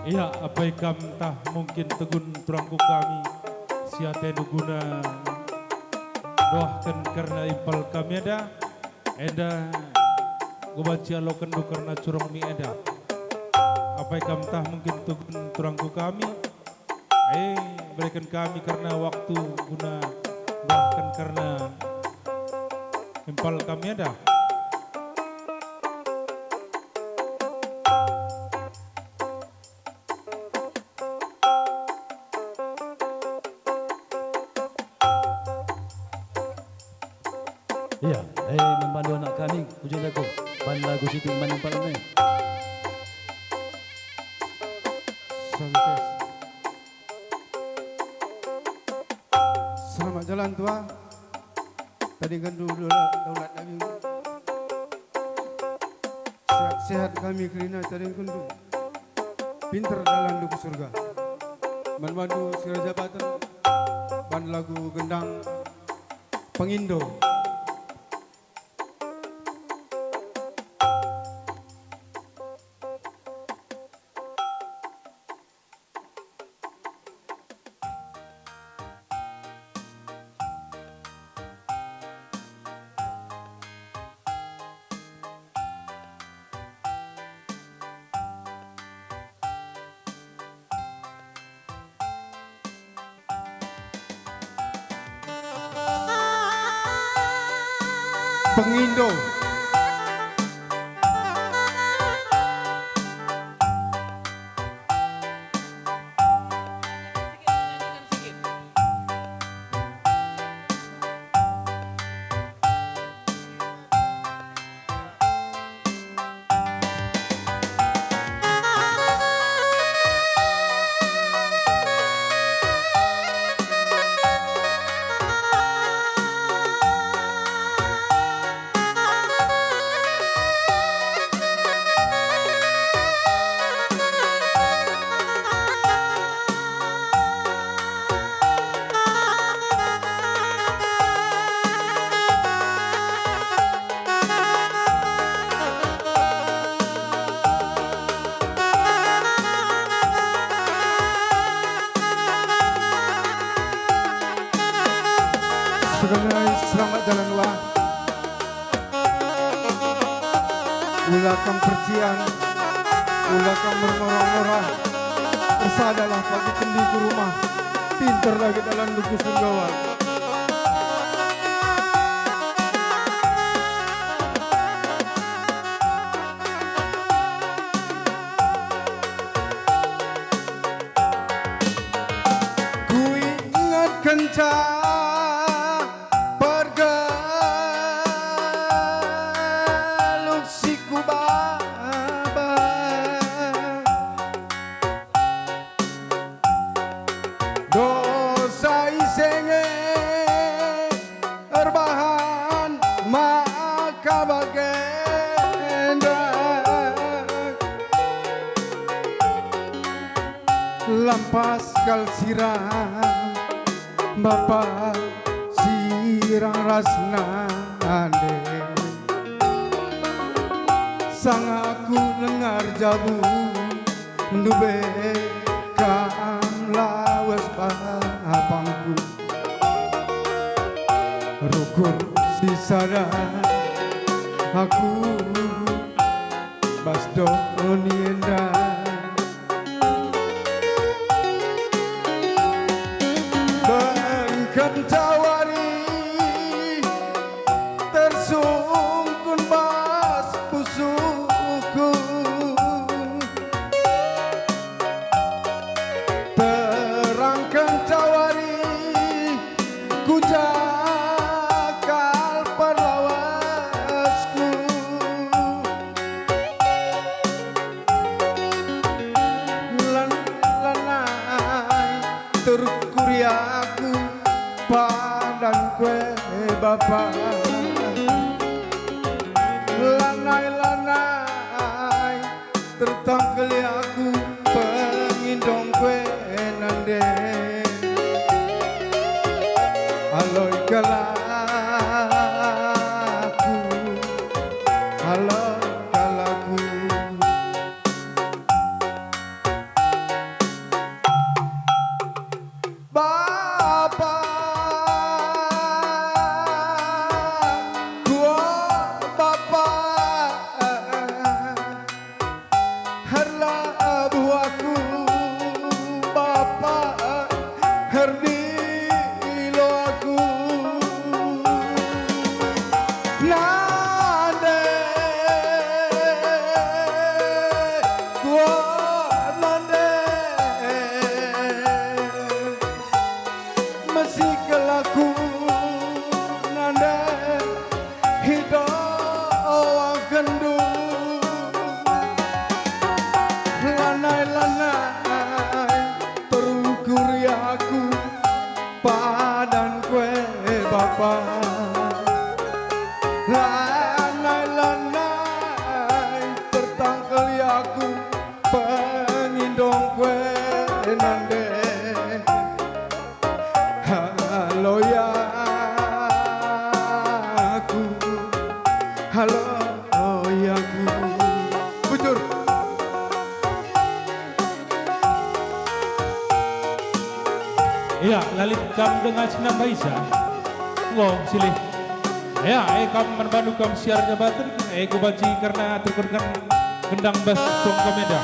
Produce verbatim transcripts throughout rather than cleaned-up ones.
Ia, apai kam ntah mungkin tegun turangku kami si atendu guna doahken kerna impal kami enda, enda enggo banci alokenndu kerna curangmi enda. Apai kam ntah mungkin tegun turangku kami, e, bereken kami kerna waktu guna doahken kerna impal kami enda. Ia, e, man bandu anak kami, ku jenda ko, ban lagu si pik man impal e. Sukses. Selamat jalan, Tua. Tadingkenndu daulat, daulat daging. Sehat-sehat kami kerina tadingkenndu. Pinter dalanndu ku surga. Man bandu si rajabaten, ban lagu gendang Pengindo. Pengindo. Segenai selamat jalan, Wak. Ula kam percian, ula kam mernorang-norang. Ersadalah pagi kendi ku rumah, pinter lagi dalanndu ku surga, Wak. Kuingetkenca pergeluh si kubaba. Dosa ise nge erbahan maka bagenda. Lampas kal sirang, Bapa, sirang ras nande. Sanga aku dengar jabu, ndube kam lawes bapangku. Rukur sisada aku bas doni enda. Bengkenta wari tersungkun bas pusuhku. Terangken cawari ku jakal perlawasku. Lan-, lanai terkuri aku padan kue Bapa. Lanai-lanai tertangkeli aku pengindong kue nande. Aloi kal aku, aloi kal aku. Si kelaku nande idoakenndu, lanai-lanai terukuri aku padan kue Bapa. Lanai-lanai tertangkeli aku pengindong kue nande. Halo ya aku, halo ya aku. Bujur. Ia, la lit kam denga si nambahisa? Enggo, silih. Ia, e kam man bandu kam siar jabaten, e ku banci kerna aturken gendang bas tong kam enda.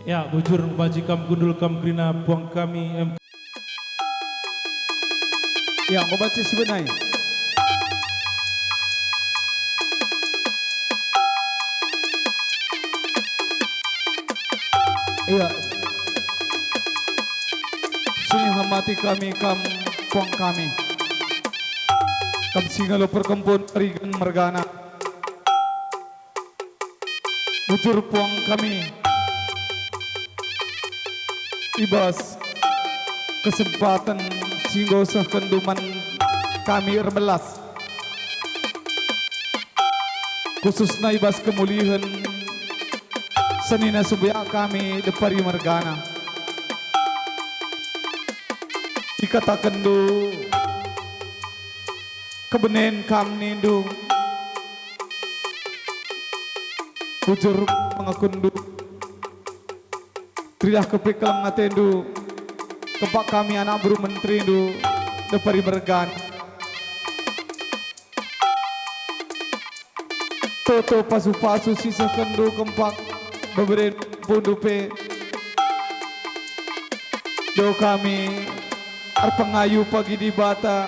Ya, bujur, enggo banci kam gundul, kam kerina puang kami, em. Ya, enggo banci si benai. Ya. Sini hormati kami, kam puang kami. Kam si ngalo perkempun Rigan mergana. Bujur puang kami, i bas kesempaten si enggo sehkenndu man kami erbelas, khususna i bas kemulihen senina sembiak kami depari mergana. Ikatakenndu kebenen kam nindu, bujur pengakunndu. Teridah kepe keleng atendu, kempak kami anak beru menterindu, depari mergan. Toto pasu-pasu si sehkenndu kempak beberen pundu pe. Do kami erpengayu pagi Dibata,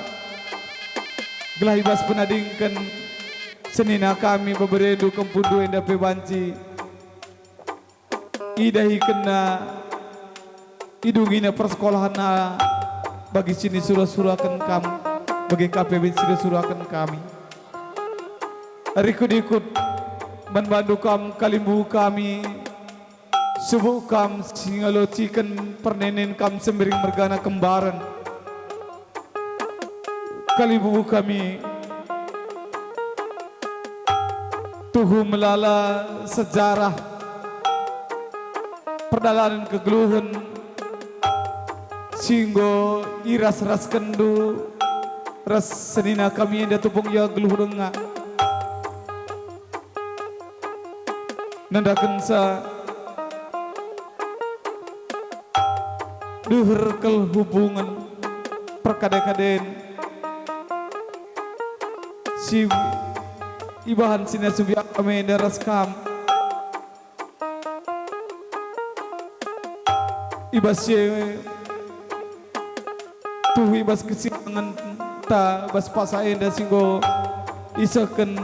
gelah i bas penadingken senina kami beberendu kempundu enda pe banci idahikenna, idungina persekolahenna bagi si nisura-suraken kam, bagi ka pe si nisura-suraken kami. Rikut-ikut man bandu kam kalimbubu kami, subuk kam si ngelociken pernenen kam Sembiring mergana kembaren. Kalimbubu kami tuhu melala sejarah perdalanen kegeluhen si enggo iras-raskenndu ras senina kami enda tupung ia geluh denga. Nandakenca deher kal hubungen perkade-kaden si ibahan senina Sembiak kami enda ras kam. I bas si e tuhu i bas kesiangenta bas paksa enda si enggo isehken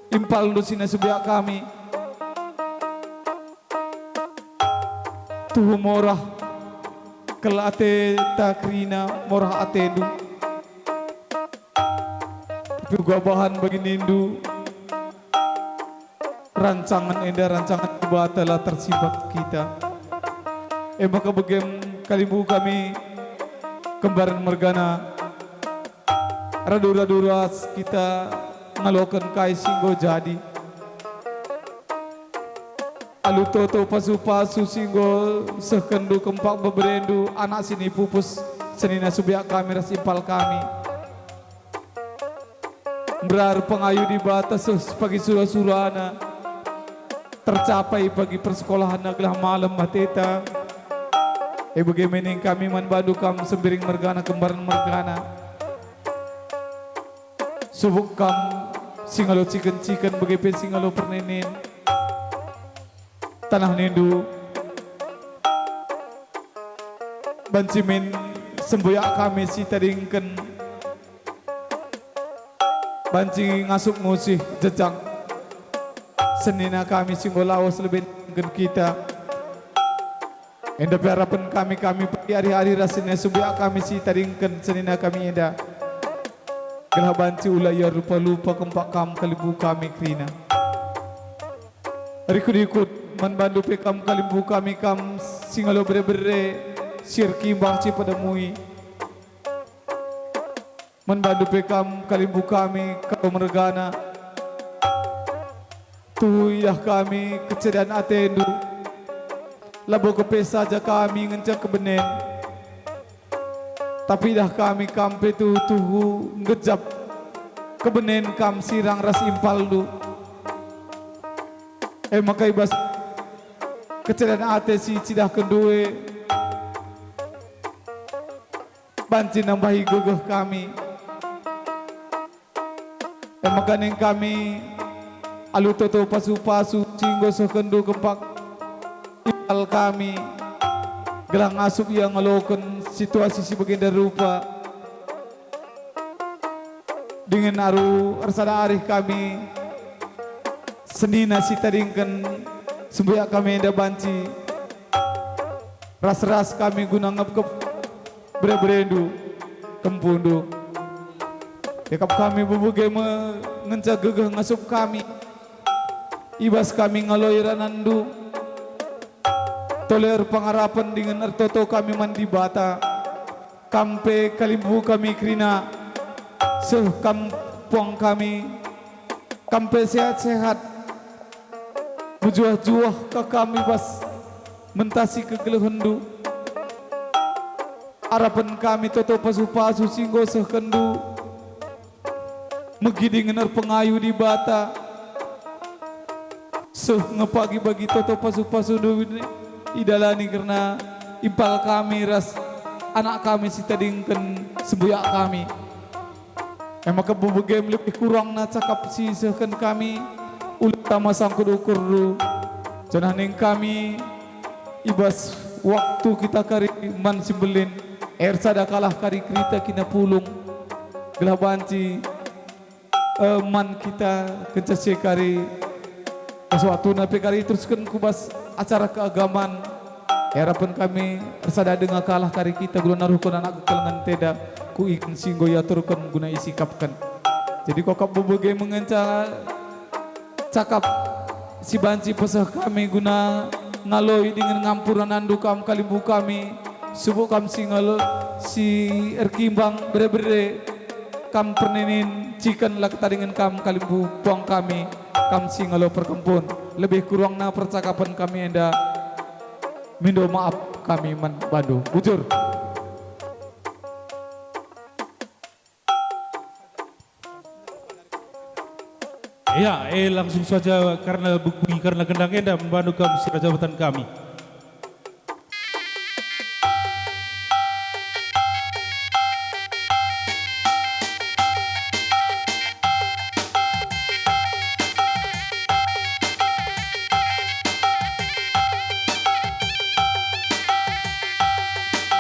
impalndu senina Sembiak kami. Tuhu morah kal ateta kerina, morah atendu. Tapi uga bahan bagi nindu, rancangen enda rancangen Dibata la tersimpat kita. E maka begem kalimbubu kami kembaren mergana, radu-radu ras kita ngaloken kai si enggo jadi. Alu toto pasu-pasu si enggo sehkenndu kempak beberendu anak si nipupus senina Sembiak kami ras impal kami. Mberar pengayu Dibata seh pagi sura-surana, tercapai pagi persekolahenna gelah malem ateta. E bage me ning kami man bandu kam Sembiring mergana kembaren mergana. Subuk kam si ngelociken-ciken bage pe si ngelo pernenen. Tanah nindu banci min Sembiak kami si tadingken, banci ngasup ngusih jejak senina kami si enggo lawes lebe ningken kita. Enda pe arapen kami, kami pagi ari-ari ras senina Sembiak kami si tadingken senina kami enda, gelah banci ula ia rupa-rupa kempak kam kalimbubu kami kerina. Rikut-ikut man bandu pe kam kalimbubu kami, kam si ngalo bere-bere, si erkimbang, si pedemui. Man bandu pe kam kalimbubu kami, kalo mergana. Tuhu idah kami kecedan atendu, labo kepe saja kami ngenca kebenen. Tapi idah kami kam pe tuhu-tuhu nggejap kebenen kam sirang ras impalndu. E maka i bas kecedan ate si icidahkenndu e banci nambahi gegeh kami. E maka ning kami, alu toto pasu-pasu si enggo sehkenndu kempak impal kami, gelah ngasup ia ngaloken situasi si bagenda rupa. Dingen alu ersada arih kami, senina si tadingken Sembiak kami enda banci ras-ras kami guna ngepkep bere-berendu, kempundu. Iakap kami bebege me ngenca gegeh ngasup kami, i bas kami ngaloi rananndu. Tole erpengarapen dingen ertoto kami man Dibata. Kam pe kalimbubu kami kerina, seh kam puang kami, kam pe sehat-sehat. Mejuah-juah ka kami bas mentasi kegelehenndu. Arapen kami toto pasu-pasu si enggo sehkenndu, megi dingen erpengayu Dibata, seh nge pagi-pagi toto pasu-pasundu idalani kerna impal kami ras anak kami si tadingken sembuyak kami. E maka bebegem lebih kurangna cakap si isehken kami, ulih tama sangkut ukurndu, janah ning kami i bas waktu kita kari man si mbelin, ersada kalah kari kerita kinapulung, gelah banci, eh, man kita kenca si kari, bas waktuna pe kari terusken ku bas acara keagaman. Iarapen kami ersada denga kalah kari kita guna naruhken anak kekelengen enda ku ingan si enggo iaturken guna isikapken. Jadi kuakap bebege mengenca cakap si banci peseh kami guna ngaloi dingen ngampurenndu kam kalimbubu kami, subuk kam si ngalo, si erkimbang bere-bere kam perninin ciken la ketadingen kam kalimbubu puang kami, kam si ngalo perkempun. Lebih kurangna percakapen kami enda mindo maaf kami man bandu. Bujur. Ya, eh, langsung saja karena bukui, karena gendang enda man bandu kam si jabatan kami.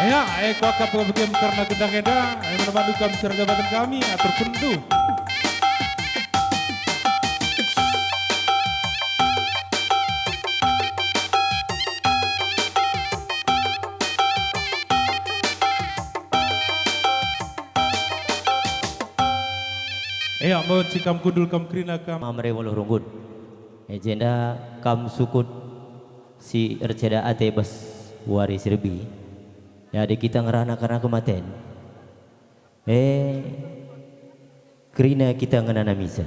Ya, eh, kuakap bage karena gendang enda, eh, man bandu kam si jabatan kami, atur pentu. Ea, meheci kam kundul, kam kerina, kam. Mamre muluh runggut. E jenda kam sukut si erceda ate bas wari si rebi. Jadi kita ngerana karena kematen. E, kerina kita ngenanamisa.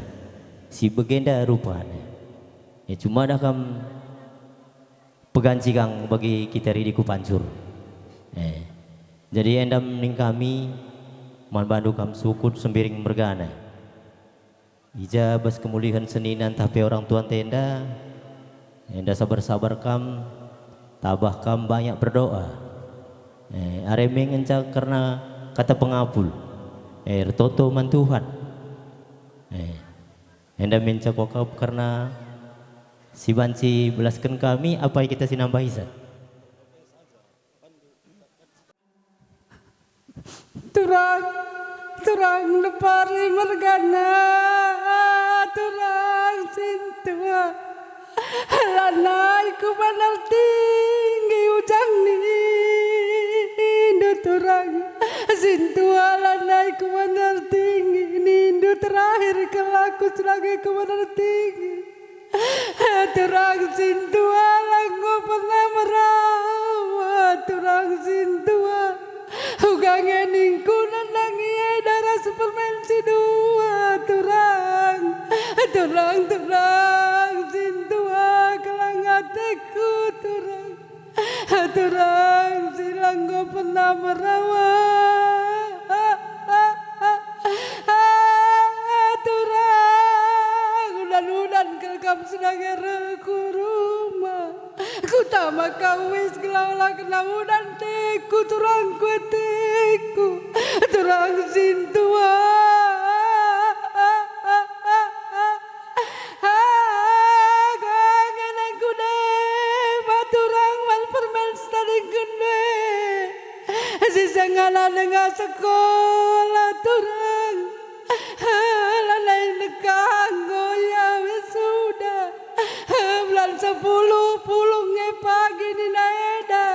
Si bagenda rupana. E, cumadah kam peganci kang bagi kita ridi ku pancur. E, jadi endam ning kami man bandu kam sukut sembiring mergana. I ja bas kemulihen senina ntah pe orang tuanta enda, enda sabar-sabar kam, tabah kam banyak berdoa. E, are me ngenca kerna kata pengapul, e, ertoto man Tuhan. E, enda me ngenca kuakap kerna si banci belasken kami apai kita si nambahisa. Turang, turang ndepari mergana, turang sintua. Lanai ku banar tinggi ujangndu turang sintua, lanai ku banar tinggi nindu terakhir kal aku selagi ku banar tinggi. Turang sintua la enggo pernah merawa, turang sintua. Uga nge ningku nandangi eda ras permen si dua, turang. Turang, turang sintua, kelang ateku, turang. Turang si la enggo pernah merawa. Turang, udan-udan kal kam senange reh ku rumah. Kutama kau wis gelah ola kena udan teku, turang ku ateku. Turang sintua. Aga ngenengku deba turang man permen setadingken dua. Si sengana denga sekolah turang. Lanai neka enggo ia wis sudah. Bulan sepuluh pulung nge pagi nina eda.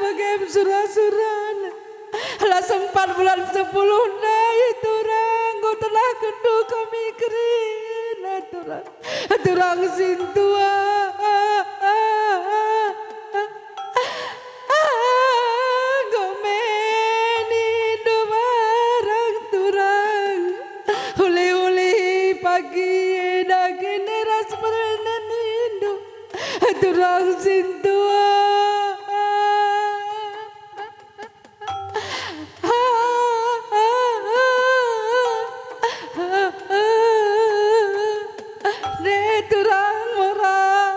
Bage sura-surana. La sempat bulan sepuluh ndai turang, enggo tenahkenndu kami kerina turang. Turang sintua. Enggo me nindu barang turang. Uli-uli pagi eda kene ras permen nindu. Turang sintua. Deh turang mora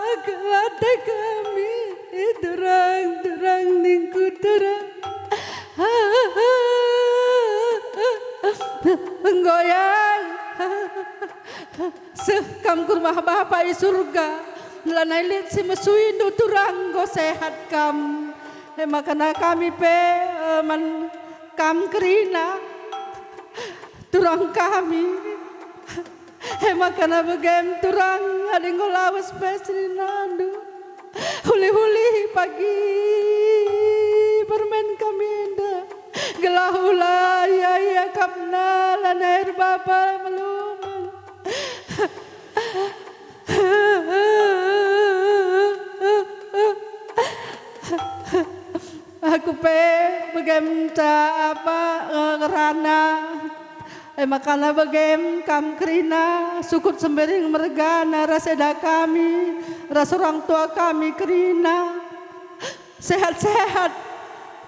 Seh kam ku rumah Bapa i Surga, lanai lit si mesuindu turang enggo sehat kam. E maka kami pe, eh, man kam kerina turang kami. E maka bagem turang adi enggo lawes pe seninandu. Ulih-ulih pagi permen kami enda, gelah ula ia-iakapna lanai erbaba melumen. Aku pe begemta apa, eh, ngerana. E maka bagem kam kerina, sukut sembiring mergana ras eda kami, ras orang tua kami kerina. Sehat-sehat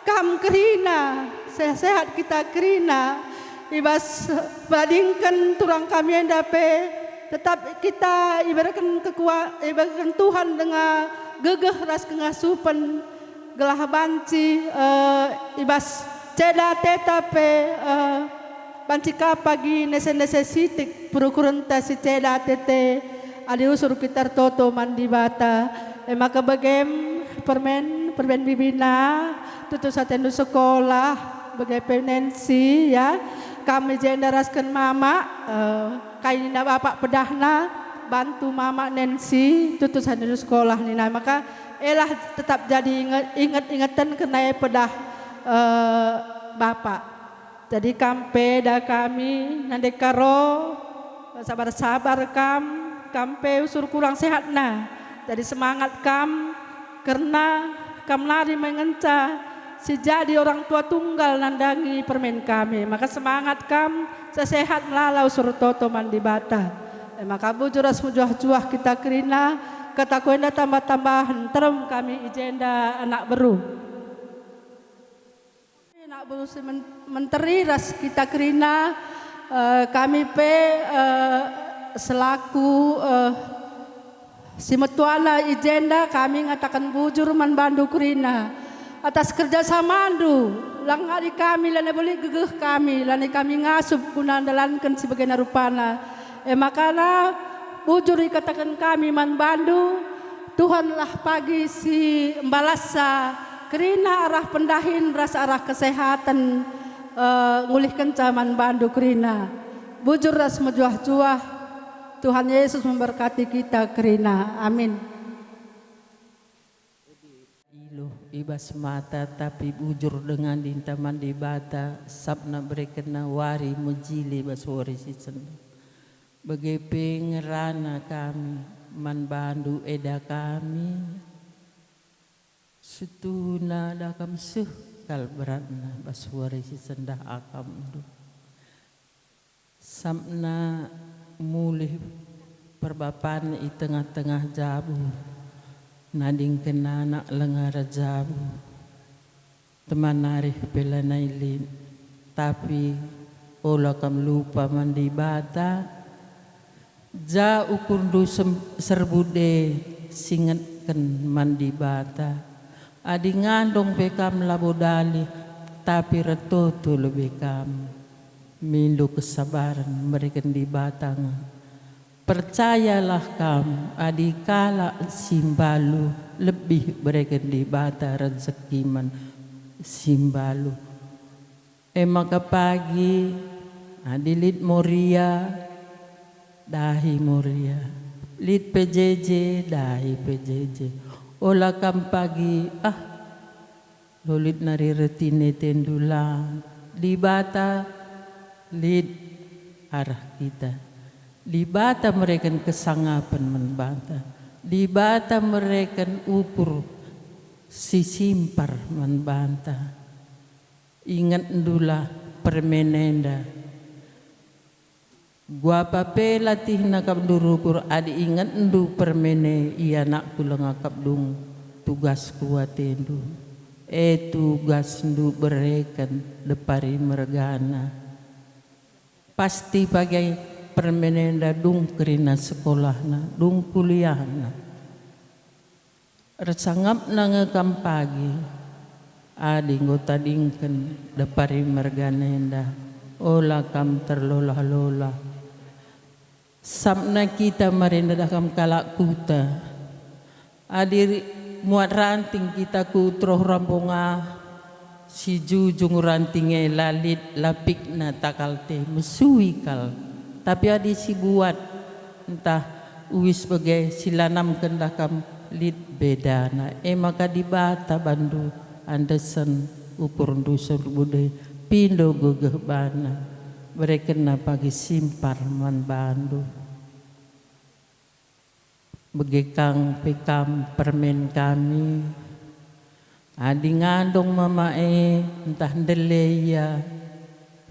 kam kerina, sehat-sehat kita kerina. I bas peladingken turang kami enda pe, tetap kita ibereken kekua-, ibereken Tuhan denga gegeh ras kengasupen. Gelah banci, eh, i bas ceda ateta pe, eh, banci ka pagi nese-nese sitik perukurenta si ceda atete adi usur kita ertoto man Dibata. E maka bagem permen, permen bibina, tutus atendu sekolah, bage pe Nancy, ya. Kami jenda rasken mama, eh, kai nina bapak pedahna, bantu mama Nancy, tutus atendu sekolah nina. Maka elah tetap jadi inget, inget-ingeten kerna e pedah, eh, Bapa. Jadi kam pe eda kami, nande karo, sabar-sabar kam, kam pe usur kurang sehatna. Jadi semangat kam, kerna kam nari me ngenca si jadi orang tua tunggal nandangi permen kami. Maka semangat kam, sesehat melala usur toto man Dibata. E maka bujur ras mejuah-juah kita kerina, kataku enda tambah-tambah nterem kami i jenda anak beru. Anak beru si men-, menteri ras kita kerina, eh, kami pe, eh, selaku, eh, si metuana i jenda kami ngataken bujur man bandu kerina atas kerja samandu, lang adi kami lanai belit gegeh kami, lanai kami ngasup guna ndalanken si bagena rupana. E makana bujur ikataken kami man bandu, Tuhanlah pagi si mbalassa kerina arah pendahin ras arah kesehaten, eh, ngulihkenca man bandu kerina. Bujur ras mejuah-juah, Tuhan Yesus memberkati kita kerina. Amin. Iluh i bas mata, tapi bujur denga ninta man Dibata, sabna berekenNa wari mejile bas wari si sendah. Bage pe ngerana kami man bandu eda kami, situhuna da kam seh kal beratna bas wari si sendah akamndu. Sabna mulih perbapan i tengah-tengah jabu, nadingken anak lenga rajabu. Teman arih pe lanai lit, tapi ola kam lupa man Dibata, ja ukurndu sem-, serbude singetken man Dibata. Adi ngandong pe kam labo dalih, tapi ertoto lebe kam. Mindo kesabaren mereken Dibata nge. Percayalah kam, adi kalak si mbalu lebih bereken Dibata rezeki man si mbalu. E maka pagi, adi lit Moria, dahi Moria. Lit P J J, dahi P J J. Ola kam pagi, ah, Lit nari reti netendu la. Dibata lit arah kita. Dibata mereken kesangapen man banta. Dibata mereken ukur si simpar man banta. Ingetndulah permen enda. Guapa pe latihna kap ndu rukur, adi ingetndu permen e, ianakku langa kap dung tugas ku atendu. E tugasndu bereken depari mergana. Pasti pagi permen enda dung kerina sekolahna, dung kuliahna. Ersangapna nge kam pagi, adi enggo tadingken depari mergana enda, ola kam terlolah-lolah. Sapna kita marenda dah kam kalak kuta. Adi muat ranting kita ku teroh rambonga, si jujung ranting e la lit lapikna takal te, mesui kal. Tapi adi si buat ntah uis bage si lanamken dah kam lit bedana. E maka Dibata bandu andesen ukurndu serbudai pindo gegeh bana. Berekenna pagi simpar man bandu. Bage kang pe kam permen kami, adi ngandong mama e ntah ndele ia,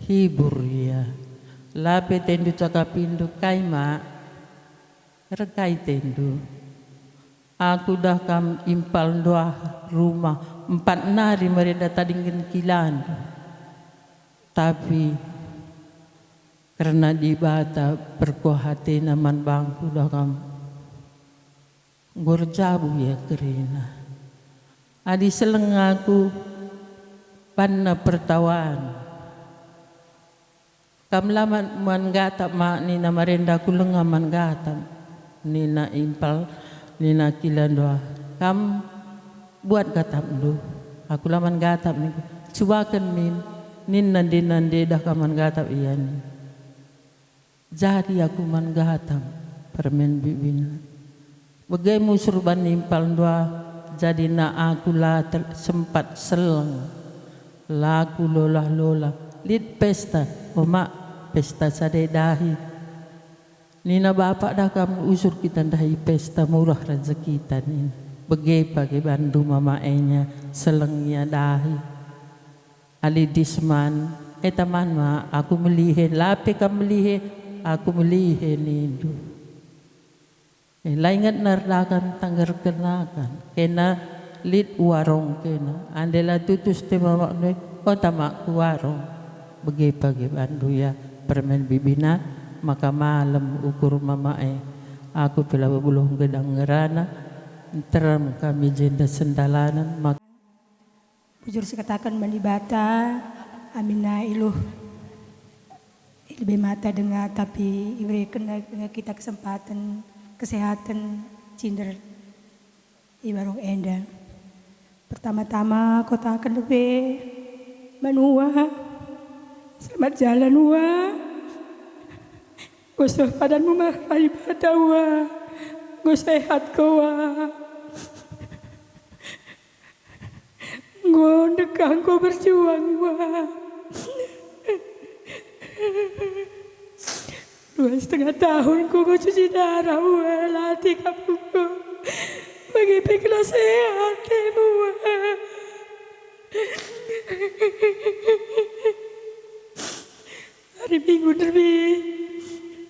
hibur ia. La pe tendu cakapindu kai ma, rekai tendu. Aku dah kam impal nduah rumah empat nari merenda tadingken kilandu. Tapi kerna Dibata perkuah ateNa man bangku dah kam. Enggo erjabu ia kerina. Adi seleng aku banna pertawan. Kam la man, man gatap ma nina marenda ku lenga man gatap. Nina impal, nina kilandu ah. Kam buat gatapndu. Aku la man gatap ningku. Cubaken min, ninna ndena ndedah kam man gatap ia nin. Jadi aku man gatap permen bibina. Bage musur ban impal ndua, jadina aku la tel-, sempat seleng. La kulolah-lolah. Lit pesta, o mak, pesta sada dahi. Nina bapak dah kam usur kita ndahi pesta murah rejekita nina. Bage page bandu mama enya seleng ia dahi. Ali disman, e taman ma, aku melihe, la pe kam melihe, aku melihe nindu. Eh, la ingetna erdakan tanggerken akan, kena lit warong kena, ande la tutus te mamakndu e, o tamakku warong. Bage page bandu ia permen bibina, maka malem ukur mama e. Aku pe labo beluh gedang ngerana, nterem kami jenda sendalanen, maka Bujur sikataken man Dibata, aminna iluh i lebe mata denga, tapi iberekenna denga kita kesempaten, kesehaten, cinder i warung enda. Pertama-tama kataken lebe man Uwa, selamat jalan Uwa. Enggo seh padanmu man Dibata Uwa, enggo sehat ko Uwa. Enggo ndekah enggo berjuang, Uwa. Dua setengah tahun ku enggo cuci darah, Uwa, latih kamu enggo. Bage pe kelasean ateMu, Uwa. Hari Minggu nderbi,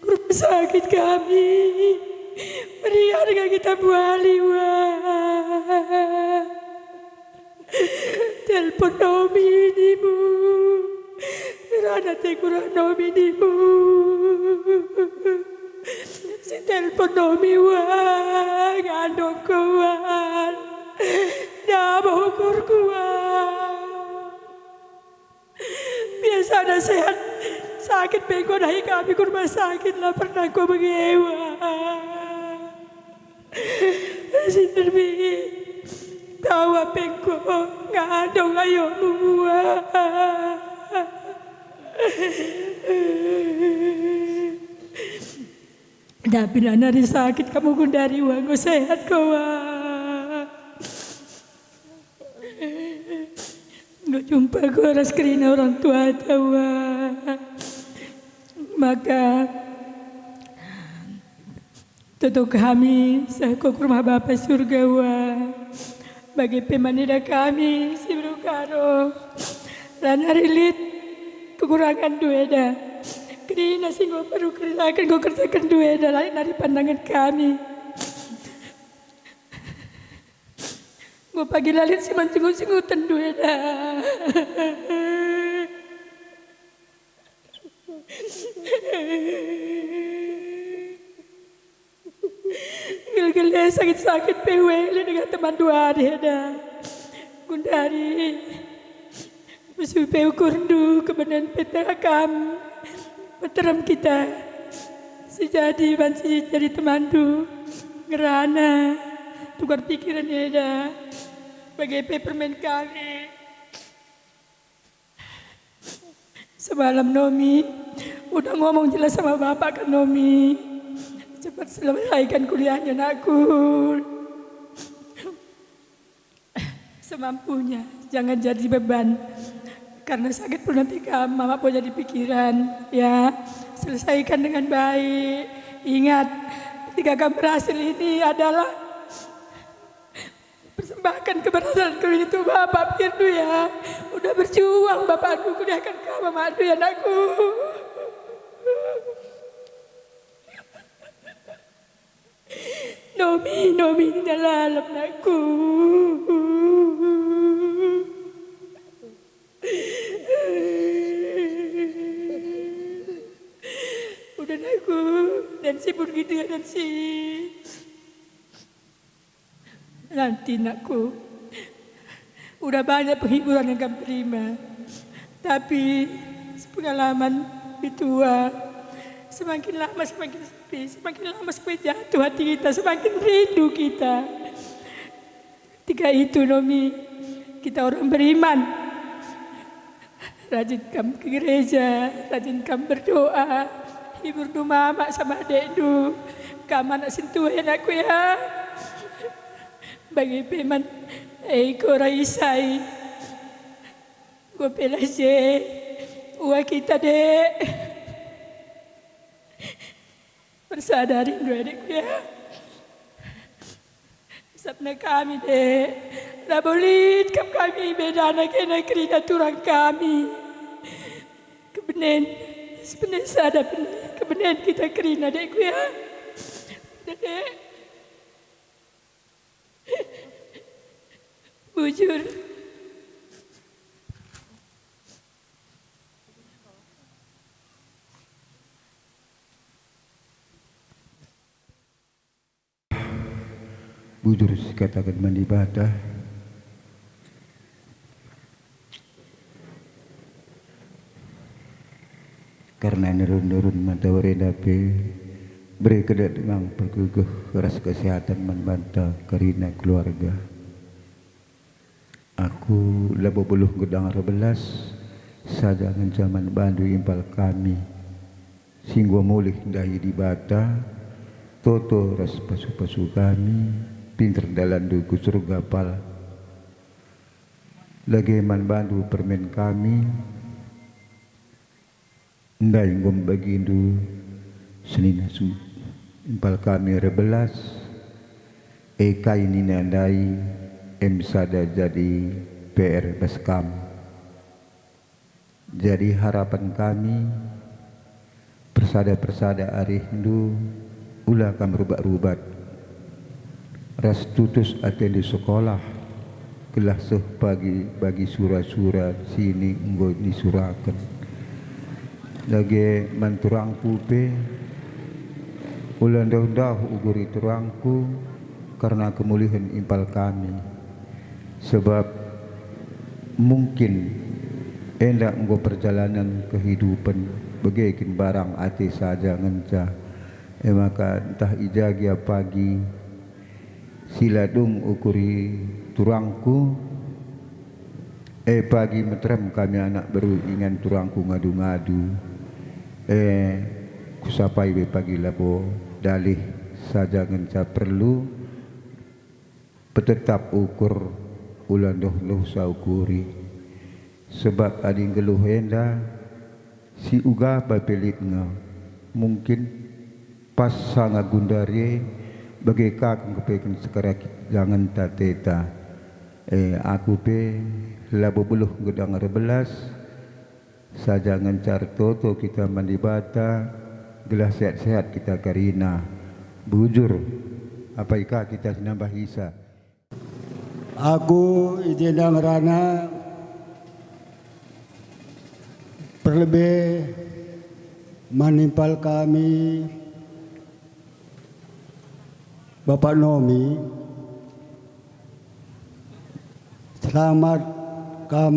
ku rumah sakit kami. Meriah denga kita buali, Uwa. Telpon nominimu. Rana te kurang nominimu. Si telpon nomi, Uwa. Ngandung kuat. Nambah ukur kuat. Biasana sehat, sakit pe enggo dahi kami ku rumah sakit, la pernah enggo bage, Uwa. Si nderbi, tau pe enggo ngandung ayomu, Uwa. Tapi la nari sakit kamu gundari, Uwa, enggo sehat ko, Uwa. Enggo jumpa ko ras kerina orang tuata, Uwa. Maka toto kami seh ko ku rumah Bapa Surga, Uwa. Bage pe man eda kami si beru Karo. La nari lit kekuranganndu eda. Kerina si enggo peru kerjaken, enggo kerjakenndu eda, la nari pandangen kami. Enggo pagi la lit si man jengut-jengutenndu eda. Gel-gel sakit-sakit pe uele denga temanndu ari eda. Gundari. Mesue pe ukurndu, kebenen pe teh kam. Meterem kita. Si jadi banci jadi temanndu ngerana tukar pikiran enda, bage pe permen kami. Semalam Nomi udah ngomong jelas sama bapak kan, Nomi. Cepat selesaikan kuliahnya, nakku. Semampunya, jangan jadi beban. Karena sakit pun nanti kam, mama pun jadi pikiran, ya. Selesaikan dengan baik. Ingat, ketika kam berhasil ini adalah persembahkan keberhasilan kami untuk bapak, pikirndu, ya. Udah berjuang bapakndu kuliahkan kam, mamakndu, ya, nakku. Nomi, Nomi, nina lalap, nakku. Udah, nakku, dan si pun gitu ya, dan si. Nanti, nakku, udah banyak penghiburan yang kam terima, tapi pengalaman lebih tua, semakin lama semakin sepi, semakin lama semakin jatuh hati kita, semakin rindu kita. Ketika itu, Nomi, kita orang beriman. Rajin kam ke gereja, rajin kam berdoa, hiburndu mama sama adekndu. Kam anak sintua, ya, nakku, ya. Bage pe man, eh, iko Raisa i. Enggo pe la je. Ua kita, Dek. Persadarindu, adekku, ya. Isapna kami, Dek. Labo lit kap kami bedana kena kerina turang kami. Kebenen, sebenarna sada pen-, kebenen kita kerina, adekku, ya. Dek. Bujur. Bujur sikataken man Dibata. Kerna nurun-nurun mata enda pe, bere keda denga pergegeh ras kesehatan man banta kerina keluarga. Aku labo beluh gedang erbelas, sada ngenca man bandu impal kami. Si enggo mulih ndahi Dibata, toto ras pasu-pasu kami, pinter dalanndu ku Surga pal. Dage man bandu permen kami, ndai enggo mbagindu senina su-, impal kami erbelas, e kai nina ndai, em sada jadi P R bas kam. Jadi harapan kami, persada-persada arihndu, ula kam rubat-rubat. Ras tutus atendu sekolah, gelah seh pagi bagi sura-sura si ni enggo nisuraken. Dage man turangku pe, ula ndauh-ndauh uguri turangku kerna kemulihen impal kami. Sebab mungkin enda enggo perjalanen kehidupen bage kin barang ate saja ngenca. E maka ntah i ja gia pagi si la dung ukuri turangku, e pagi meterem kami anak beru ingan turangku ngadu-ngadu, e kusapai be pagi labo dalih saja ngenca perlu. Petetap ukur, ula ndoh-ndoh sa ukuri. Sebab adi nggeluh enda, si uga pe lit nge, mungkin pas sanga gundari e, bage ka engkepeken sekarangenta teta. E, aku pe labo beluh gedang erbelas, saja ngenca ertoto kita man Dibata, gelah sehat-sehat kita kerina. Bujur, apai ka kita si nambahisa? Aku i jenda ngerana, perlebe man impal kami, Bapak Nomi, selamat kam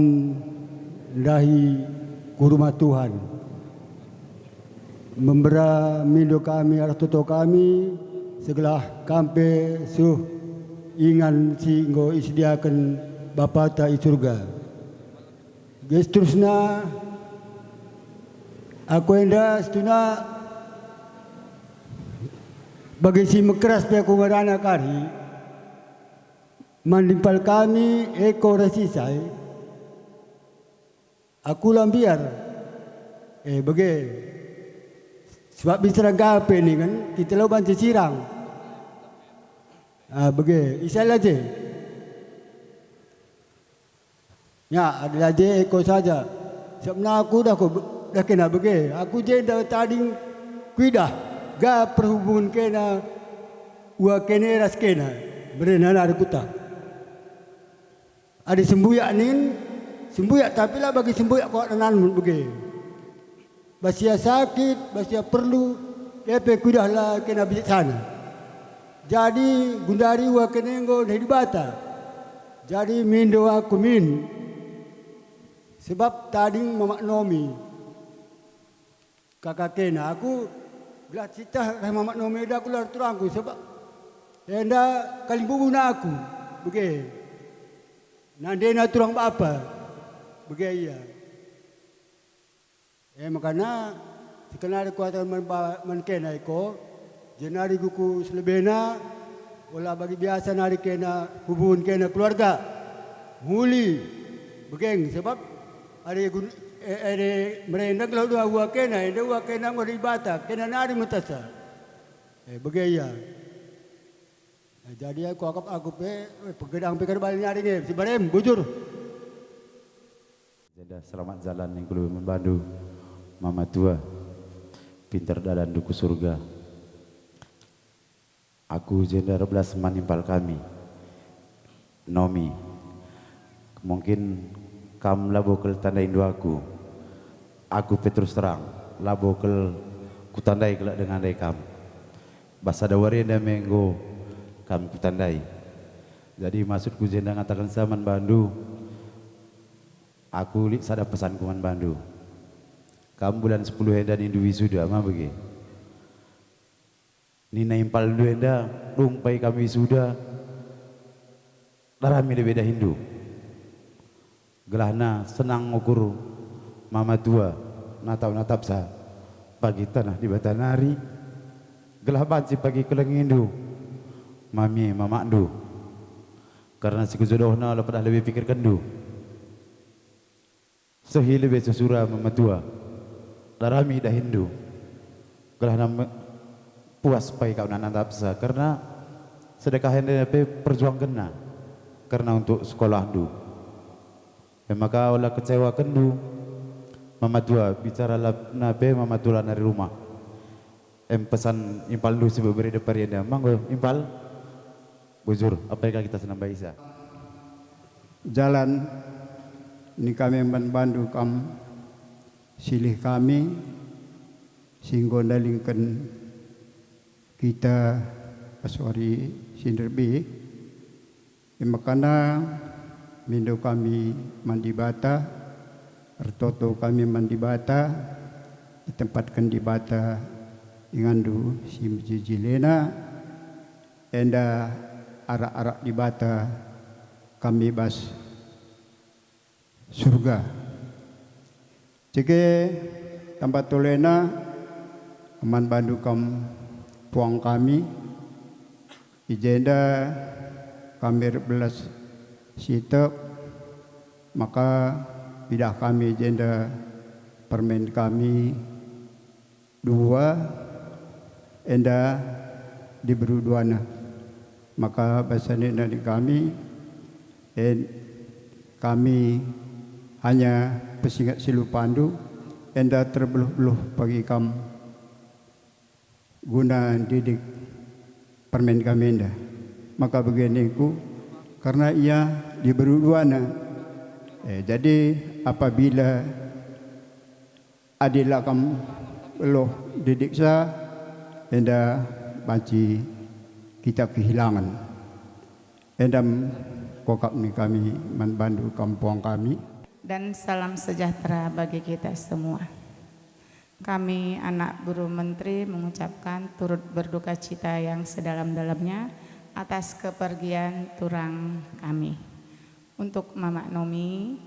ndahi ku rumah Tuhan. Membera mindo kami arah toto kami, segelah kam pe suh ingan si enggo isediaken Bapata i Surga. Seterusna, aku enda situhuna bagi si mekeras pe aku ngerana kari, man impal kami Eko ras Isai, aku la mbiar. Eh, bage. Sebab bicara gape ningen, kita la banci sirang. Ah, bage. Isai la je. Ya, adi la je Eko saja. Sabap aku dah ko, dah kena bage. Aku jenda tading kuidah ga perhubungen kena ua kene ras kena. Berena nari kutah. Adi sembuyak nin, sembuyak tapi la bagi sembuyak kuakap nandanmu bage. Bas ia sakit, bas ia perlu, ia pe kuidah la kena bijaksana. Jadi gundari ua kene enggo ndahi Dibata. Jadi mindo aku min, sebab tading mamak nomi. Kaka kena aku gelah citah reh mamak nomi enda aku la turangku, sebab enda kalimbubuna aku, bage. Nandena turang bapa, bage ia. E makana, sekenari kuata man ba-, man kena iko, jenari guku selebena, ola bagi biasa nari kena hubungen kena keluarga. Muli, begeng, sebab adi gun-, e-, adi merendeng lau dua ua kena, enda ua kena enggo Dibata, kena nari metesa. E, bage ia. E, jadi aku akap aku pe, e, pegedang pe karbali nari nge, si barem, bujur. Jenda selamat jalan ningku lebe man bandu, mama tua, pinter dalanndu ku surga. Aku jenda erbelas man impal kami, Nomi. Mungkin kam labo kal tandaindu aku. Aku pe terus terang, labo kal kutandai kalak dengan ndai kam. Bas sada wari enda me enggo kam kutandai. Jadi maksudku jenda ngatakenca man bandu, aku lit sada pesanku man bandu. Kam bulan sepuluh enda nindu wisuda, ma bage? Nina impalndu enda, dung pai kam wisuda, darami lebe dahinndu. Gelahna senang ukur mama tua, natap-natapsa pagi taneh Dibata nari, gelah banci pagi kelengindu, mami e mamakndu. Kerna si kujodohna ola pedah lebe pikirkenndu. Sehi lebe sesura mama tua, darami dahinndu, gelahna me-, puas pai kap natapsa, kerna sedekah enda pe perjuangkenna kerna untuk sekolahndu. E maka ola kecewakenndu mama tua, bicara la-, na pe mama tua la nari rumah. Em pesan impalndu si beberi depari enda. Manggo impal, bujur, apai ka kita senambahisa. Jalan ni kami man bandu kam silih kami si enggo ndalingken kita pas wari si nderbe. Imakana mindo kami man Dibata, ertoto kami man Dibata, itempatken Dibata inganndu si mejejilena, enda arak-arak Dibata kami bas Surga. Cike tamba tolena man bandu kam puang kami, i jenda kami erbelas sitek, maka pidah kami i jenda permen kami, dua, enda diberu duana. Maka bas nina nari kami, en, kami hanya pesinget si lupandu, enda terbeluh-beluh pagi kam guna ndidik permen kami enda. Maka bage ningku, kerna ia diberu duana. Eh, jadi apabila Adi la kam beluh ndidiksa, enda banci kita kehilangan. Enda kuakap ni kami man bandu kam puang kami. Dan salam sejahtera bagi kita semua. Kami anak beru menteri mengucapkan turut berduka cita yang sedalam-dalamnya atas kepergian turang kami. Untuk Mamak Nomi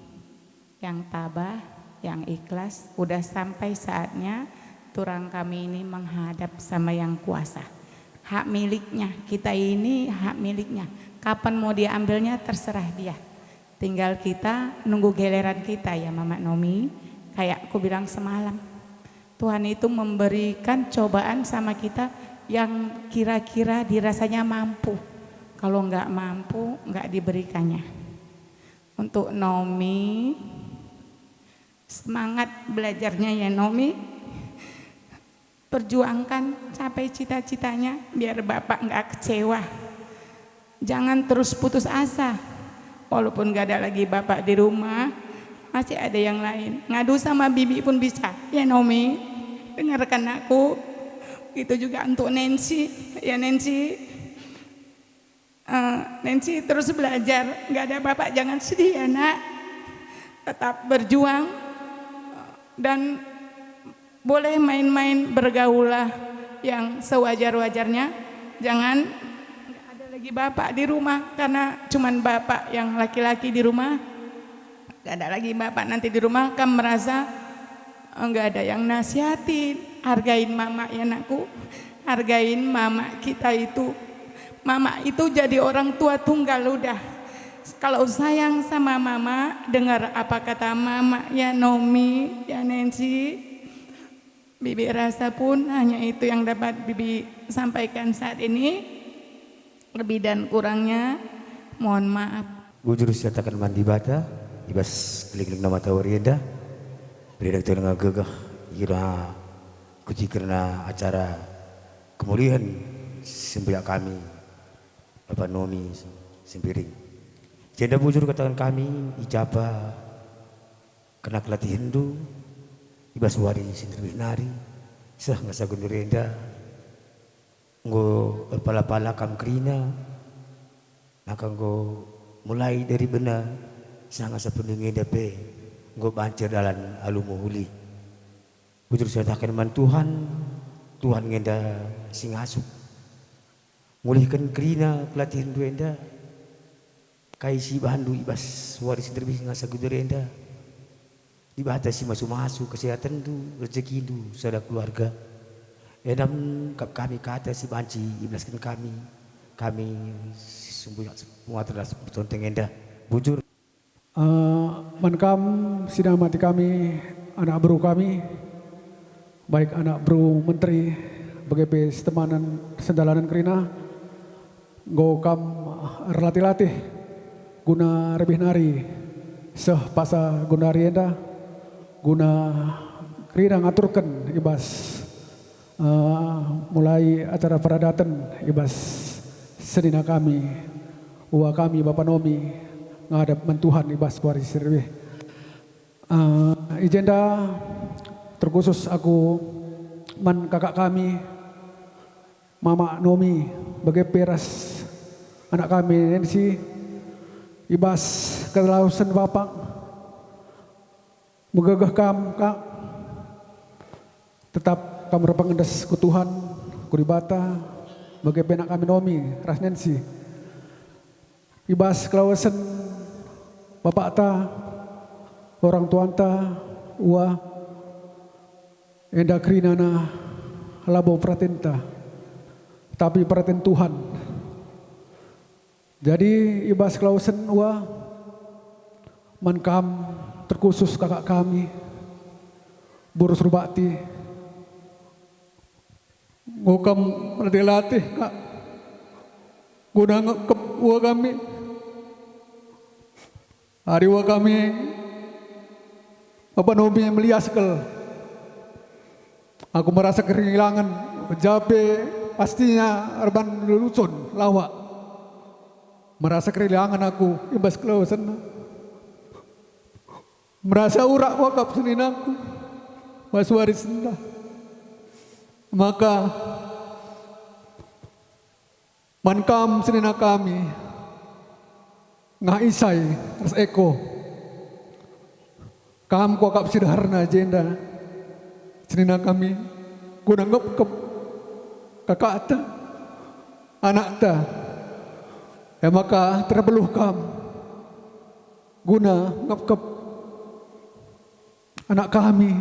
yang tabah, yang ikhlas, udah sampai saatnya turang kami ini menghadap sama Yang Kuasa. Hak miliknya, kita ini hak miliknya. Kapan mau diambilnya, terserah dia. Tinggal kita nunggu giliran kita, ya Mamak Nomi. Kayak aku bilang semalam, Tuhan itu memberikan cobaan sama kita yang kira-kira dirasanya mampu. Kalau nggak mampu, nggak diberikannya. Untuk Nomi, semangat belajarnya ya Nomi. Perjuangkan, capai cita-citanya, biar Bapak nggak kecewa. Jangan terus putus asa. Walaupun nggak ada lagi Bapak di rumah, masih ada yang lain. Ngadu sama Bibi pun bisa. Ya Nomi, dengarkan aku. Itu juga untuk Nancy. Ya Nancy, eh, Nancy terus belajar. Nggak ada Bapak, jangan sedih ya nak. Tetap berjuang dan boleh main-main, bergaullah yang sewajar-wajarnya. Jangan nggak ada lagi Bapak di rumah, karena cuman Bapak yang laki-laki di rumah. Nggak ada lagi Bapak nanti di rumah, kamu merasa, eh, nggak ada yang nasihatin. Hargain Mamak ya nakku. Hargain Mamak kita itu. Mamak itu jadi orang tua tunggal udah. Kalau sayang sama Mamak, dengar apa kata Mamak ya Nomi, ya Nancy. Bibi rasa pun hanya itu yang dapat Bibi sampaikan saat ini. Lebih dan kurangnya, mohon maaf. Bujur siataken man Dibata, i bas kelingling mata wari enda, beri kita denga gegeh, ira kuci kerna acara kemulian sembiak kami, Bapa Nomi Sembiring. Jenda bujur kataken kami, i japa kena kelatihenndu, i bas wari si nterbih nari, seh ngasa gendur enda, enggo erpala-pala kam kerina, maka enggo mulai dari bena sanga sapendungi enda pe enggo banci erdalan alu mehuli. Bujur siataken man Tuhan, Tuhan nge enda si ngasup. Ngulihken kerina kelatihenndu enda, kai si ibahandu i bas wari si nterbih ngasa gendur enda. Dibata si masu-masu kesehatenndu, rejekindu, sada keluarga. Enda me kap kami kata si banci ibelasken kami, kami si sumbuyak semua terdas pertonteng enda. Bujur. Eh, man kam si namati kami, anak beru kami, baik anak beru menteri, bage pe setemanen sendalanen kerina, enggo kam erlatih-latih guna rebih nari seh pasa gundari enda, guna kerina ngaturken i bas, eh, mulai acara peradaten i bas senina kami, ua kami Bapa Nomi ngadap man Tuhan i bas wari si nterbih. Eh, i jenda terkhusus aku man kakak kami, Mamak Nomi, bage pe ras anak kami Nancy, i bas kelawesen Bapak, megegeh kam, Kak. Tetap kam erpengendes ku Tuhan, ku Dibata, bage pe anak kami Nomi ras Nancy. I bas kelawesen bapakta, orang tuanta, ua, enda kerinana labo peratenta, tapi peraten Tuhan. Jadi, i bas kelawesen ua, man kam terkhusus kakak kami, Boru Surbakti, enggo kam latih-latih, Kak, guna ngekep ua kami. Ari ua kami, Bapa Nomi melias kal. Aku merasa kehilangan, jape pastinya erban lelucon lawak. Merasa kehilangan aku i bas kelawasenna. Merasa urak wakap seninaku, bas wari sendah. Maka man kam senina kami, Ngah Isai ras Eko, kam kuakap si deherna jenda. senina kami, guna ngepkep kakakta, anakta. E maka terbeluh kam guna ngepkep anak kami,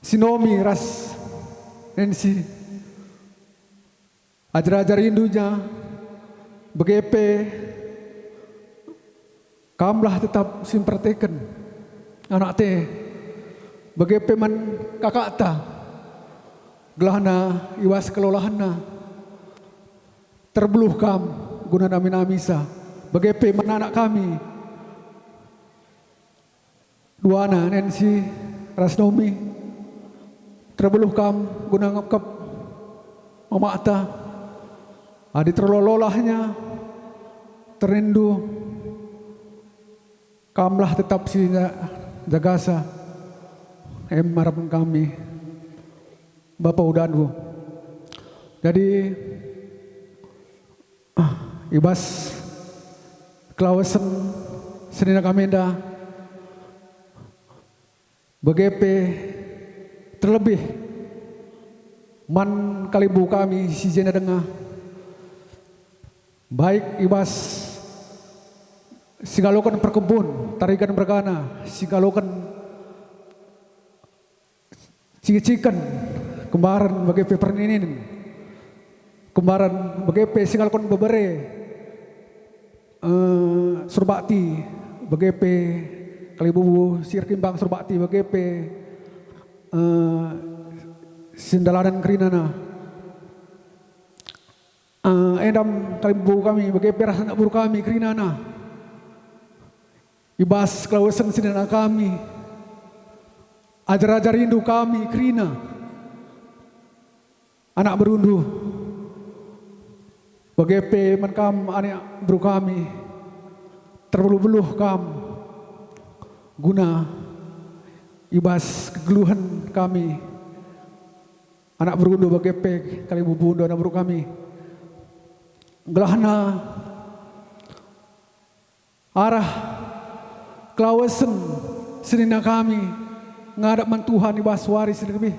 si Nomi ras Nensi. Ajar-ajar induna, bage pe kamlah tetap si mperteken anakta, bage pe man kakakta, gelahna i bas kelolahenna terbeluh kam guna nami-namisa, bage pe man anak kami. Duana Nensi ras Nomi, terbeluh kam guna ngepkep mamakta. Adi terlololahnya terindu, kamlah tetap si ja-, jagasa. Em harapen kami, Bapa udanku. Jadi, ah, i bas kelawesen senina kami enda, bage pe terlebih man kalimbubu kami si jenda denga, baik i bas si ngaloken perkebun, tarigan mergana, si ngaloken ciken-ciken, kembaren bage pe perninin, kembaren bage pe si ngaloken bebere, eh, Surbakti, bage pe kalimbubu si erkimbang Surbakti, bage pe, eh, si ndalanen kerinana. Eh, enda me kalimbubu kami, bage pe ras anak beru kami kerinana. I bas kelawesen senina kami, ajar-ajar indu kami kerina, anak berundu, bage pe man kam anak beru kami, terbeluh-beluh kam guna i bas kegeluhen kami, anak berundu, bage pe kalimbubundu, anak beru kami. Gelahna arah kelawesen senina kami ngadap man Tuhan i bas wari si lebih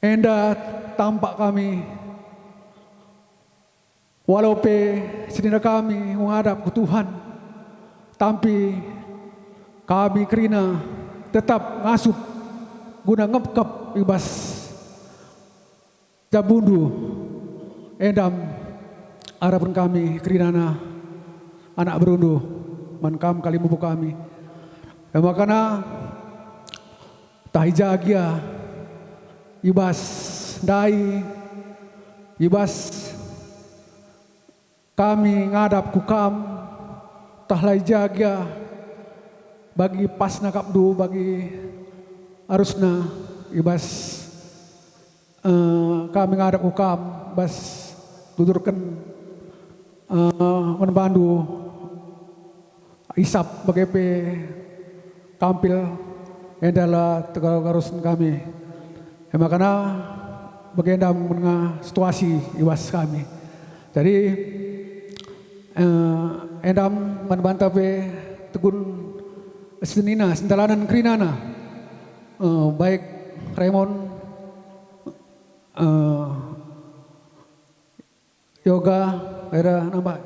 enda tampak kami, walau pe senina kami ngadap ku Tuhan, tapi kami kerina tetap ngasup guna ngepkep i bas jabundu. Enda me harapen kami kerinana, anak berundu, man kam kalimbubu kami. E maka ntah i ja gia, i bas ndai, i bas kami ngadap ku kam, ntah la i ja gia, bagi pasna akapndu, bagi arusna i bas, eh, kami ngadap ku kam, bas tuturken, eh, man bandu isap bage pe kampil, enda la tegal ngarusen kami. E maka bage enda me situasi i bas kami. Jadi, eh, enda me man banta pe tegun senina, sendalanen kerinana, eh, baik Raymond, eh, Yoga, enda nambah.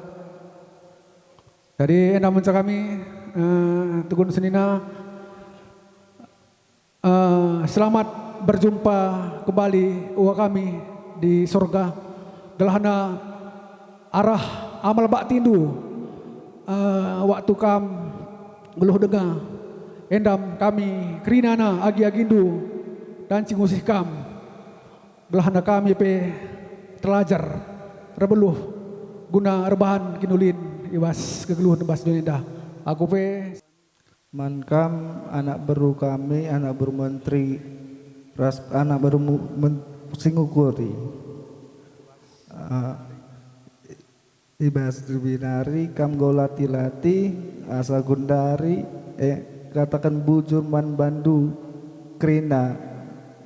Jadi, enda me ngenca kami, eh, tegun senina, eh, selamat berjumpa kembali uga kami di sorga. Gelahna arah amal baktindu, eh, waktu kam nggeluh denga, enda me kami kerinana agi-agindu dan si ngusih kam. Gelahna kami pe terlajar, erbeluh, guna erbahan kiniulin i bas kegeluhen bas doni enda. Aku pe. Man kam, anak beru kami, anak beru menteri, ras anak beru mu-, men-, si ngukuri. Ah, I bas demi nari kam enggo lati-lati, asa gundari, eh, kataken bujur man bandu kerina,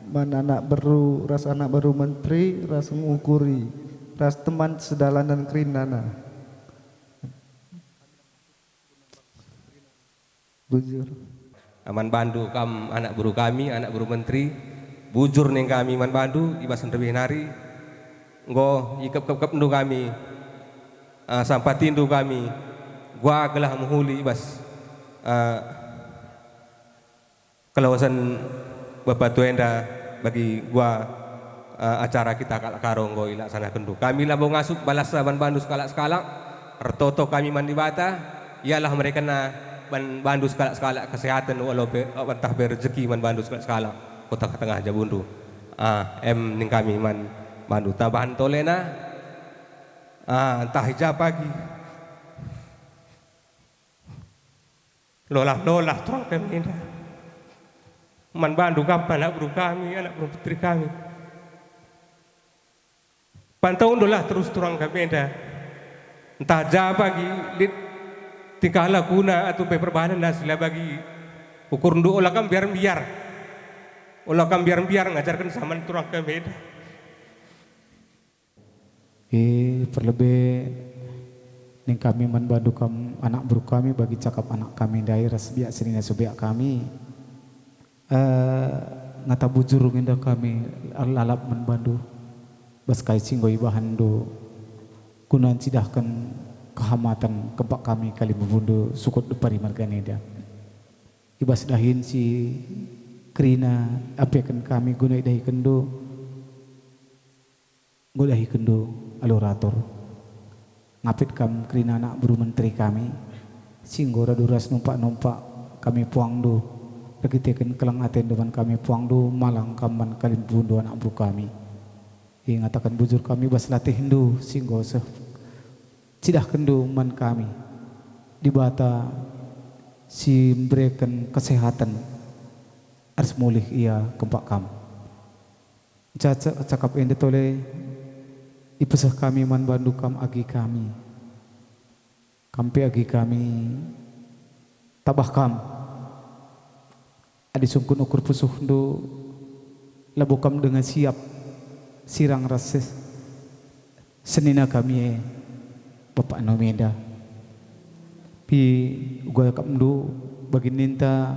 man anak beru ras anak beru menteri ras ngukuri, ras teman sedalanen kerinana. Bujur. Man bandu kam anak beru kami, anak beru menteri, bujur ning kami man bandu i bas ndai nari, enggo ikepkepndu kami, eh, sampatindu kami, gua gelah mehuli i bas, eh, kelawesen bapa tua enda bagi gua, eh, acara kita kalak Karo enggo ilaksanakenndu. Kami labo ngasup balasna man bandu sekalak-sekalak, ertoto kami man Dibata, Ialah mereken man bandu sekalak-sekalak kesehaten, walau pe, ntah pe rejeki man bandu sekalak-sekalak, ku tengah-tengah jabundu. Ah, em ning kami man bandu. Tambahen tolena, ah, ntah i ja pagi. Lolah-lolah turang kami enda. Man bandu kap anak beru kami, anak beru menteri kami. Pantaunndulah terus turang kami enda. Ntah ja bagi lit tingkah lakuna atau pe perbahanenna si la bagi ukurndu, ola kam mbiar-mbiar. Ola kam mbiar-mbiar ngajarken saman turang kami enda. E, perlebe ning kami man bandu kam anak beru kami bagi cakap anak kami ndai ras biak senina sebiak kami. Eh, ngata bujur nge enda kami lalap man bandu bas kai si enggo ibahanndu guna ncidahken kehamaten kempak kami kalimbubundu sukut depari merga enda. I bas dahin si kerina apeken kami guna idahikenndu. Enggo dahikenndu alu ratur. Ngapit kam kerina anak beru menteri kami, si enggo radu ras numpak-numpak kami puangndu, erkiteken keleng atendu man kami puangndu, malang kam man kalimbubundu anak beru kami. Ingataken bujur kami bas latehndu si enggo seh cidahkenndu man kami. Dibata si mbereken kesehaten, ras mulih ia kempak kam. Ca-, ca-, cakap enda tole ipeseh kami man bandu kam agi kami. Kam pe agi kami tabah kam. Adi sungkun ukur pusuhndu, labo kam denga siap sirang ras ses-, senina kami e, Bapa Nomenda. Pi uga akapndu bagi ninta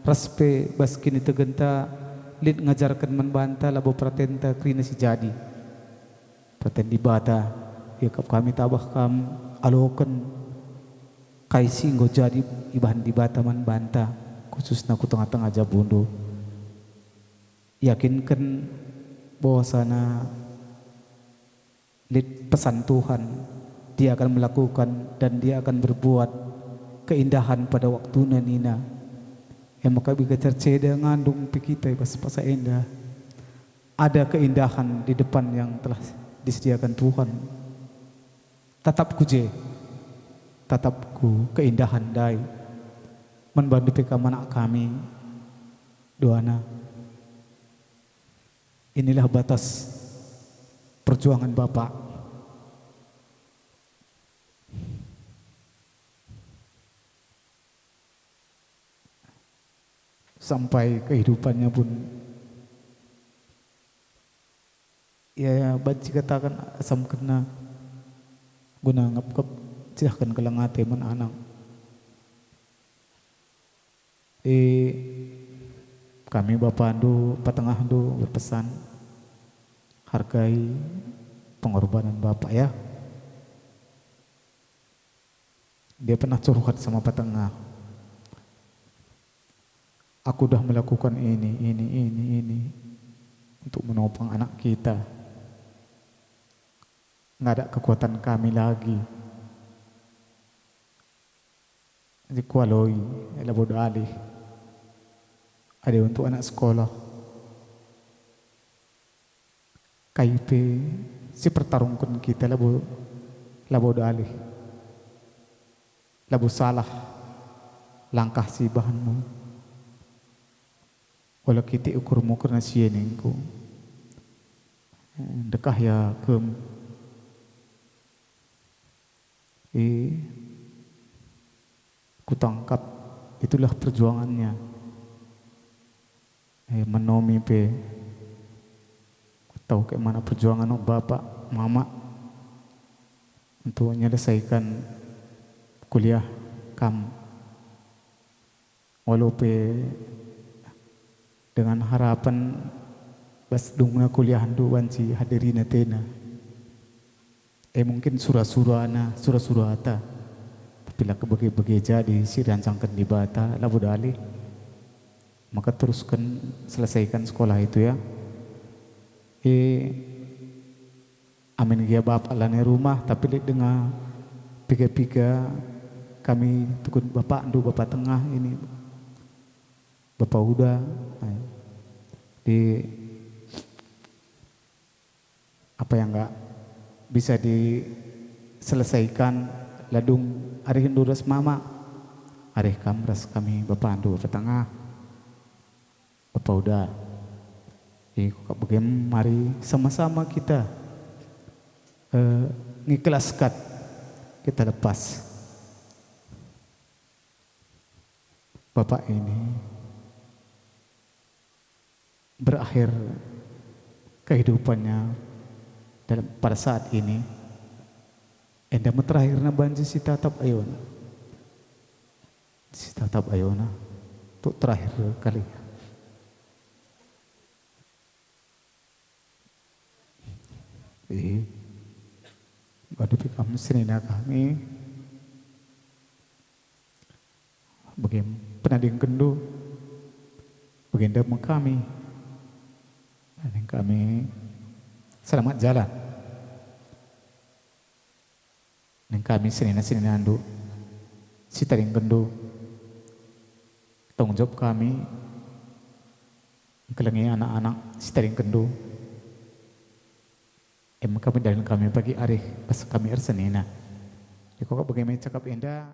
ras pe bas kinitegenta lit ngajarken man banta labo peratenta kerina si jadi. Peraten Dibata, iakap kami tabah kam aloken kai si enggo jadi ibahan Dibata man banta, khususna ku tengah-tengah jabundu. Yakinken bahwasana lit pesan Tuhan, Dia akan melakukan dan Dia akan berbuat keindahan pada waktuna nina. E maka bage terceda ngandung pe kita i bas paksa enda. Ada keindahan di depan yang telah disediakan Tuhan. Tatap ku je, tatap ku keindahan ndai. Man bandu pe kam anak kami, duana. Inilah batas perjuangan Bapak. Sampai kehidupannya pun ia banci kataken asamkenna guna ngepkep cidahken keleng ate man anak. E, kami bapandu, patengahndu berpesan, hargai pengorbanan Bapak, ya. Dia pernah curhat sama patengah. Aku dah melakukan ini, ini, ini, ini untuk menopang anak kita. Nggak ada kekuatan kami lagi. Jadi kualoi, labo dalih. Ada untuk anak sekolah. Kai pe si pertarungken kita labo, labo dalih, labo salah langkah si ibahanmu. Ola kitik ukurmu kerna si e ningku. Ndekah ia kem. E, kutangkap, itulah perjuangannya. E, menomi pe, kutau ke mana perjuangan bapak, mama untuk menyelesaikan kuliah kam. Walau pe dengan harapan bas dungna kuliahndu banci hadirina tena. E mungkin sura-surana, sura-surata. Tapi la kebege-bege jadi si rancangken Dibata, labo dalih. Maka terusken, selesaikan sekolah itu ya. E, amin gia bapak lanai rumah, tapi lit denga piga-piga kami tukun bapakndu, bapak tengah ini, bapak uda. Di apa yang nggak bisa diselesaikan, ladung arihndu ras mama, arih kam ras kami, bapandu, bapa tengah, bapa uda. Jadi, kok bage mari sama-sama kita, eh, ngikhlaskan, kita lepas. Bapak ini berakhir kehidupannya dalam, pada saat ini, enda me terakhirna banci sitatap ayona. Sitatap ayona, untuk terakhir kali. Ih, ngadepi kam senina kami. Bage penadingkenndu, bagenda me kami. Nading kami, selamat jalan. Nading kami senina-seninandu, sitadingkenndu. Tanggung jawab kami, engkelengi anak-anak sitadingkenndu. Em kami dalan kami pagi arih pas kami ersenina. Dikokak bage me cakap enda.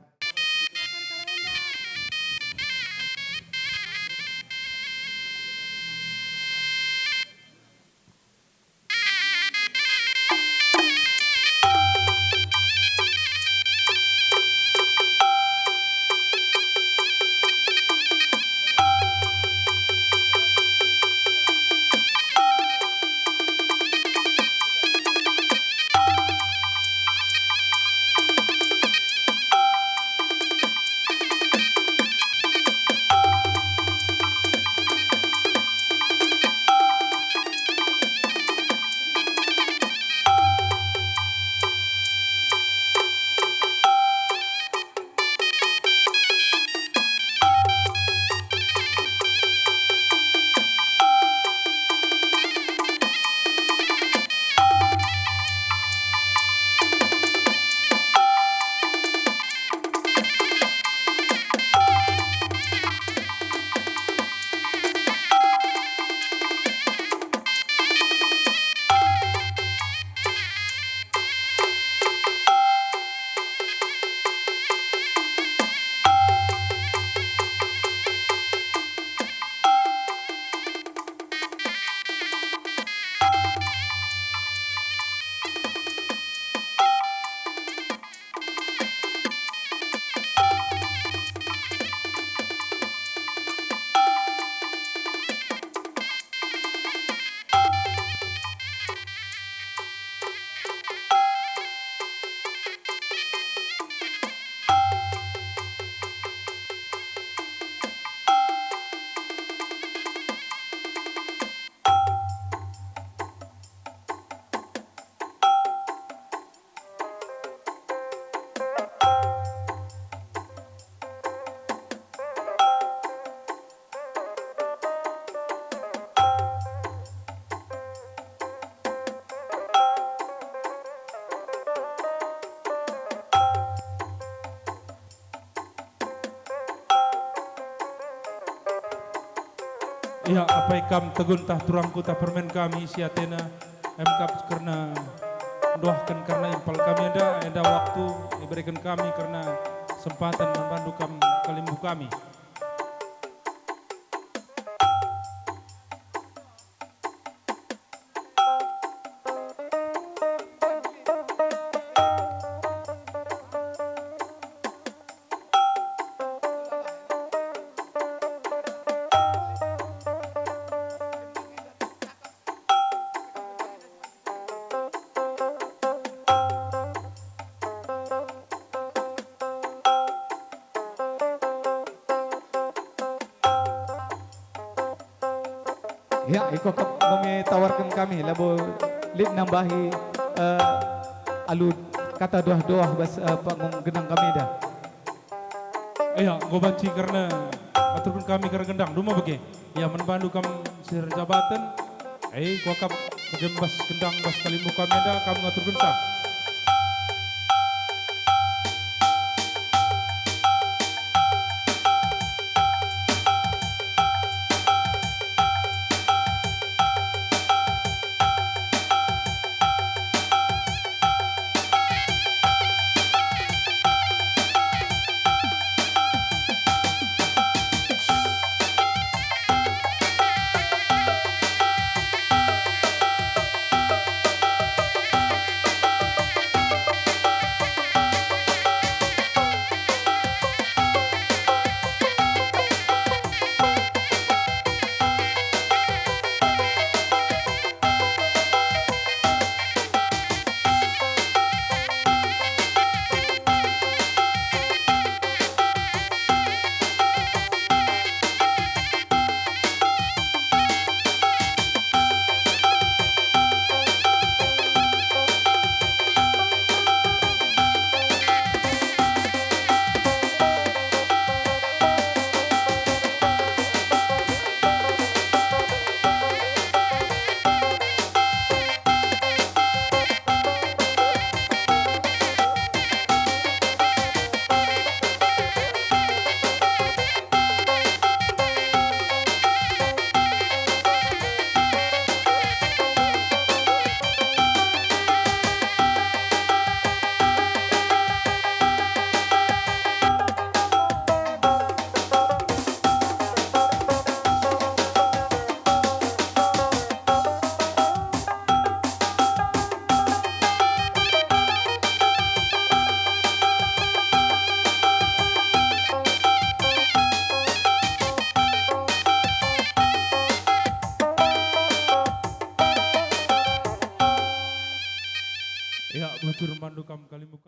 Ia, apai kam teguntah turangku tah permen kami si atena, emkap kerna nduahken kerna impal kami enda, enda waktu ibereken kami kerna kesempatan man bandu kam kalimbubu kami. Ya, iko kap kami tawarken kami, labo lit nambahi, eh, alu kata doah-doah bas, eh, panggung gendang kami dah. Ea, enggo banci kerna aturken kami kerna gendang, duma bage. Ia man bandu kam si erjabaten, e, kuakap bage bas gendang bas kalimu kami enda kam ngaturkensa. Ya, bujur mandu kam kalimu.